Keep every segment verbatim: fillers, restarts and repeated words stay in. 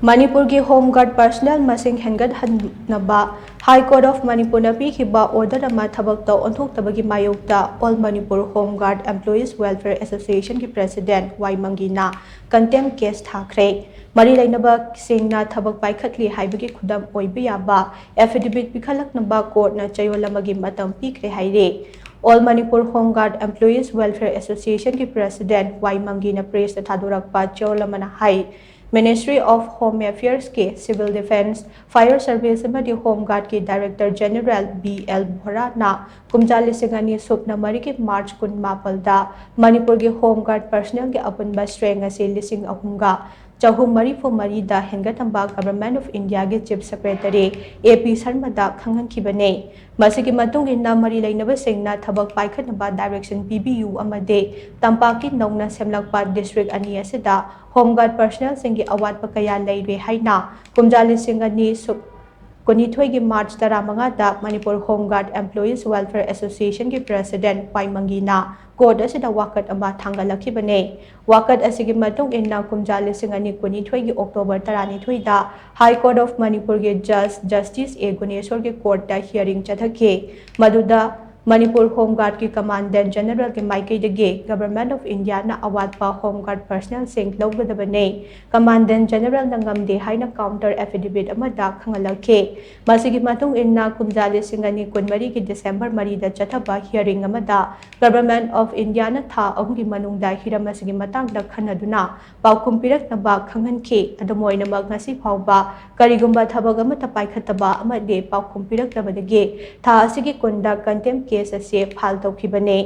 ꯃꯅꯤꯄꯨꯔꯒꯤ home ꯒꯥꯔꯗ personal ꯃꯁꯤꯡ ꯍꯦꯟꯒꯠꯍꯟꯅꯕ ꯍꯥꯏ ꯀꯣꯔꯠ ꯑꯣꯐ ꯃꯅꯤꯄꯨꯔꯅ ꯄꯤꯈꯤꯕ ꯑꯣꯔꯗꯔ ꯑꯃ ꯊꯕꯛꯇ ꯑꯣꯟꯊꯣꯛꯇꯕꯒꯤ ꯃꯥꯌꯣꯛꯇ all Manipur home guard employees welfare ꯑꯦꯁꯣꯁꯤꯌꯦꯁꯟꯒꯤ ꯄ꯭ꯔꯦꯁꯤꯗꯦꯟꯠ ꯋꯥꯏ ꯃꯪꯒꯤꯅ ꯀꯟꯇꯦꯝ ꯀꯦꯁ ꯊꯥꯈ꯭ꯔꯦ꯫ ꯃꯔꯤ ꯂꯩꯅꯕꯁꯤꯡꯅ ꯊꯕꯛ ꯄꯥꯏꯈꯠꯂꯤ ꯍꯥꯏꯕꯒꯤ ꯈꯨꯗꯝ ꯑꯣꯏꯕ ꯌꯥꯕ ꯑꯦꯐꯤꯗꯦꯕꯤꯠ ꯄꯤꯈꯠꯂꯛꯅꯕ ꯀꯣꯔꯠꯅ ꯆꯌꯣꯜ ꯑꯃꯒꯤ ꯃꯇꯝ ꯄꯤꯈ꯭ꯔꯦ ꯍꯥꯏꯔꯤ꯫ All Manipur home guard employees welfare ꯑꯦꯁꯣꯁꯤꯌꯦꯁꯟꯒꯤ ꯄ꯭ꯔꯦꯁꯤꯗꯦꯟꯠ ꯋꯥꯏ ꯃꯪꯒꯤꯅ ꯄ꯭ꯔꯦꯁꯇ ꯊꯥꯗꯣꯔꯛꯄ ꯆꯌꯣꯜ ꯑꯃꯅ ꯍꯥꯏ, Ministry of Home Affairsꯀꯤ Civil Defence, Fire Service ꯑꯃꯗꯤ ꯍꯣꯝ ꯒꯥꯔꯗꯀꯤ ꯗꯥꯏꯔꯦꯛꯇꯔ ꯖꯦꯅꯔꯦꯜ ꯕꯤ ꯑꯦꯜ ꯚꯣꯔꯥꯅ ꯀꯨꯝꯖꯥ ꯂꯤꯁꯤꯡ ꯑꯅꯤ ꯁꯨꯞꯅ ꯃꯔꯤꯒꯤ ꯃꯥꯔꯆ ꯀꯨꯟꯃꯥꯄꯜꯗ ꯃꯅꯤꯄꯨꯔꯒꯤ ꯍꯣꯝ ꯒꯥꯔꯗ ꯄꯔꯁꯅꯦꯜꯒꯤ ꯑꯄꯨꯟꯕ ꯁ꯭ꯇ꯭ꯔꯦꯡ ꯑꯁꯤ ꯂꯤꯁꯤꯡ ꯑꯍꯨꯝꯒ ꯆꯍꯨꯝ ꯃꯔꯤꯐꯨ ꯃꯔꯤꯗ ꯍꯦꯟꯒꯠꯍꯟꯕ Government of Indiaꯒꯤ Chief Secretary ꯑꯦ ꯄꯤ ꯁꯔꯃꯗ ꯈꯪꯍꯟꯈꯤꯕꯅꯤ꯫ ꯃꯁꯤꯒꯤ ꯃꯇꯨꯡ ꯏꯟꯅ ꯃꯔꯤ ꯂꯩꯅꯕꯁꯤꯡꯅ ꯊꯕꯛ ꯄꯥꯏꯈꯠꯅꯕ ꯗꯥꯏꯔꯦꯛꯁꯟ ꯄꯤꯕꯤꯌꯨ ꯑꯃꯗꯤ ꯇꯝꯄꯥꯛꯀꯤ ꯅꯧꯅ ꯁꯦꯝꯂꯛꯄ ꯗꯤꯁꯇ꯭ꯔꯤꯛ ꯑꯅꯤ ꯑꯁꯤꯗ ꯍꯣꯝ ꯒꯥꯔꯗ ꯄꯔꯁꯅꯦꯜꯁꯤꯡꯒꯤ ꯑꯋꯥꯠꯄ ꯀꯌꯥ ꯂꯩꯔꯦ ꯍꯥꯏꯅ ꯀꯨꯝꯖꯥ ꯂꯤꯁꯤꯡ ꯑꯅꯤ ꯁꯨꯞ ꯀꯨꯟꯅꯤꯊꯣꯏꯒꯤ ꯃꯥꯔꯆ ꯇꯔꯥꯃꯉꯥꯗ Manipur home guard employees welfare ꯑꯦꯁꯣꯁꯤꯌꯦꯁꯟꯒꯤ ꯄ꯭ꯔꯦꯁꯤꯗꯦꯟꯠ ꯋꯥꯏ ꯃꯪꯒꯤꯅ ꯀꯣꯔꯠ ꯑꯁꯤꯗ ꯋꯥꯀꯠ ꯑꯃ ꯊꯥꯡꯒꯠꯂꯛꯈꯤꯕꯅꯤ꯫ ꯋꯥꯀꯠ ꯑꯁꯤꯒꯤ ꯃꯇꯨꯡ ꯏꯟꯅ ꯀꯨꯝꯖꯥ ꯂꯤꯁꯤꯡ ꯑꯅꯤ ꯀꯨꯟꯅꯤꯊꯣꯏꯒꯤ ꯑꯣꯛꯇꯣꯕꯔ ꯇꯔꯥꯅꯤꯊꯣꯏꯗ ꯍꯥꯏ ꯀꯣꯔꯠ ꯑꯣꯐ ꯃꯅꯤꯄꯨꯔꯒꯤ ꯖꯁ ꯖꯁꯇꯤꯁ ꯑꯦ ꯒꯨꯅꯦꯁꯣꯔꯒꯤ ꯀꯣꯔꯠꯇ ꯍꯤꯌꯔꯤꯡ ꯆꯠꯊꯈꯤ꯫ ꯃꯗꯨꯗ ꯃꯅꯤꯄꯨꯔ ꯍꯣꯝ ꯒꯥꯔꯗꯀꯤ ꯀꯃꯥꯟꯗꯦꯟꯠ ꯖꯦꯅꯔꯦꯜꯒꯤ ꯃꯥꯏꯀꯩꯗꯒꯤ Government of Indiaꯅ ꯑꯋꯥꯠꯄ ꯍꯣꯝ ꯒꯥꯔꯗ ꯄꯔꯁꯅꯦꯜꯁꯤꯡ ꯂꯧꯒꯗꯕꯅꯤ, ꯀꯃꯥꯟꯗꯦꯟꯠ ꯖꯦꯅꯔꯦꯜꯅ ꯉꯝꯗꯦ ꯍꯥꯏꯅ ꯀꯥꯎꯟꯇꯔ ꯑꯦꯐꯤꯗꯦꯕꯤꯠ ꯑꯃꯗ ꯈꯪꯍꯜꯂꯛꯈꯤ꯫ ꯃꯁꯤꯒꯤ ꯃꯇꯨꯡ ꯏꯟꯅ ꯀꯨꯝꯖꯥ ꯂꯤꯁꯤꯡ ꯑꯅꯤ ꯀꯨꯟꯃꯔꯤꯒꯤ ꯗꯤꯁꯦꯝꯕꯔ ꯃꯔꯤꯗ ꯆꯠꯊꯕ ꯍꯤꯌꯔꯤꯡ ꯑꯃꯗ Government of Indiaꯅ ꯊꯥ ꯑꯍꯨꯝꯒꯤ ꯃꯅꯨꯡꯗ ꯍꯤꯔꯝ ꯑꯁꯤꯒꯤ ꯃꯇꯥꯡꯗ ꯈꯟꯅꯗꯨꯅ ꯄꯥꯎꯈꯨꯝ ꯄꯤꯔꯛꯅꯕ ꯈꯪꯍꯟꯈꯤ꯫ ꯑꯗꯨꯝ ꯑꯣꯏꯅꯃꯛ, ꯉꯁꯤ ꯐꯥꯎꯕ ꯀꯔꯤꯒꯨꯝꯕ ꯊꯕꯛ ꯑꯃꯠꯇ ꯄꯥꯏꯈꯠꯇꯕ ꯑꯃꯗꯤ ꯄꯥꯎꯈꯨꯝ ꯄꯤꯔꯛꯇꯕꯗꯒꯤ ꯊꯥ ꯑꯁꯤꯒꯤ ꯀꯨꯟꯗ ꯀꯟꯇꯦꯝ ꯀꯦꯁ ꯑꯁꯤ ꯐꯥꯏꯜ ꯇꯧꯈꯤꯕꯅꯤ꯫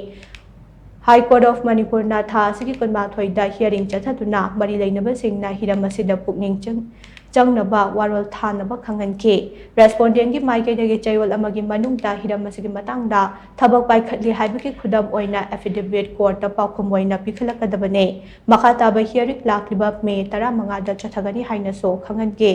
ꯍꯥꯏ ꯀꯣꯔꯠ ꯑꯣꯐ ꯃꯅꯤꯄꯨꯔꯅ ꯊꯥ ꯑꯁꯤꯒꯤ ꯀꯨꯟꯃꯥꯊꯣꯏꯗ ꯍꯤꯌꯔꯤꯡ ꯆꯠꯊꯗꯨꯅ ꯃꯔꯤ ꯂꯩꯅꯕꯁꯤꯡꯅ ꯍꯤꯔꯝ ꯑꯁꯤꯗ ꯄꯨꯛꯅꯤꯡ ꯆꯪ-, ꯆꯪꯅꯕ ꯋꯥꯔꯣꯜ ꯊꯥꯅꯕ ꯈꯪꯍꯟꯈꯤ꯫ ꯔꯦꯁꯄꯣꯟꯗꯦꯟꯒꯤ ꯃꯥꯏꯀꯩꯗꯒꯤ ꯆꯌꯣꯜ ꯑꯃꯒꯤ ꯃꯅꯨꯡꯗ ꯍꯤꯔꯝ ꯑꯁꯤꯒꯤ ꯃꯇꯥꯡꯗ ꯊꯕꯛ ꯄꯥꯏꯈꯠꯂꯤ ꯍꯥꯏꯕꯒꯤ ꯈꯨꯗꯝ ꯑꯣꯏꯅ ꯑꯦꯐꯤꯗꯦꯚꯤꯠ ꯀꯣꯔꯠꯇ ꯄꯥꯎꯈꯨꯝ ꯑꯣꯏꯅ ꯄꯤꯈꯠꯂꯛꯀꯗꯕꯅꯤ꯫ ꯃꯈꯥ ꯇꯥꯕ ꯍꯤꯌꯔꯤꯡ ꯂꯥꯛꯂꯤꯕ ꯃꯦ ꯇꯔꯥꯃꯉꯥꯗ ꯆꯠꯊꯒꯅꯤ ꯍꯥꯏꯅꯁꯨ ꯈꯪꯍꯟꯈꯤ꯫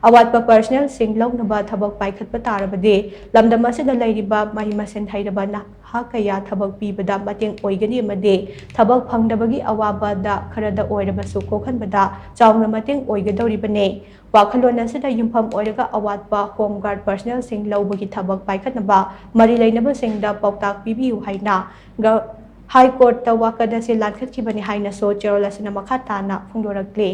ꯑꯋꯥꯠꯄ ꯄꯔꯁꯅꯦꯜꯁꯤꯡ ꯂꯧꯅꯕ ꯊꯕꯛ ꯄꯥꯏꯈꯠꯄ ꯇꯥꯔꯕꯗꯤ ꯂꯝꯗꯝ ꯑꯁꯤꯗ ꯂꯩꯔꯤꯕ ꯃꯍꯩ ꯃꯁꯤꯡ ꯍꯩꯔꯕ ꯅꯍꯥ ꯀꯌꯥ ꯊꯕꯛ ꯄꯤꯕꯗ ꯃꯇꯦꯡ ꯑꯣꯏꯒꯅꯤ ꯑꯃꯗꯤ ꯊꯕꯛ ꯐꯪꯗꯕꯒꯤ ꯑꯋꯥꯕꯗ ꯈꯔꯗ ꯑꯣꯏꯔꯕꯁꯨ ꯀꯣꯛꯍꯟꯕꯗ ꯆꯥꯎꯅ ꯃꯇꯦꯡ ꯑꯣꯏꯒꯗꯧꯔꯤꯕꯅꯤ꯫ ꯋꯥꯈꯜꯂꯣꯟ ꯑꯁꯤꯗ ꯌꯨꯝꯐꯝ ꯑꯣꯏꯔꯒ ꯑꯋꯥꯠꯄ ꯍꯣꯝ ꯒꯥꯔꯗ ꯄꯔꯁꯅꯦꯜꯁꯤꯡ ꯂꯧꯕꯒꯤ ꯊꯕꯛ ꯄꯥꯏꯈꯠꯅꯕ ꯃꯔꯤ ꯂꯩꯅꯕꯁꯤꯡꯗ ꯄꯥꯎꯇꯥꯛ ꯄꯤꯕꯤꯌꯨ ꯍꯥꯏꯅ ꯒ-, ꯍꯥꯏ ꯀꯣꯔꯠꯇ ꯋꯥꯀꯠ ꯑꯁꯤ ꯂꯥꯟꯈꯠꯈꯤꯕꯅꯤ ꯍꯥꯏꯅꯁꯨ ꯆꯦꯔꯣꯜ ꯑꯁꯤꯅ ꯃꯈꯥ ꯇꯥꯅ ꯐꯣꯡꯗꯣꯔꯛꯂꯤ꯫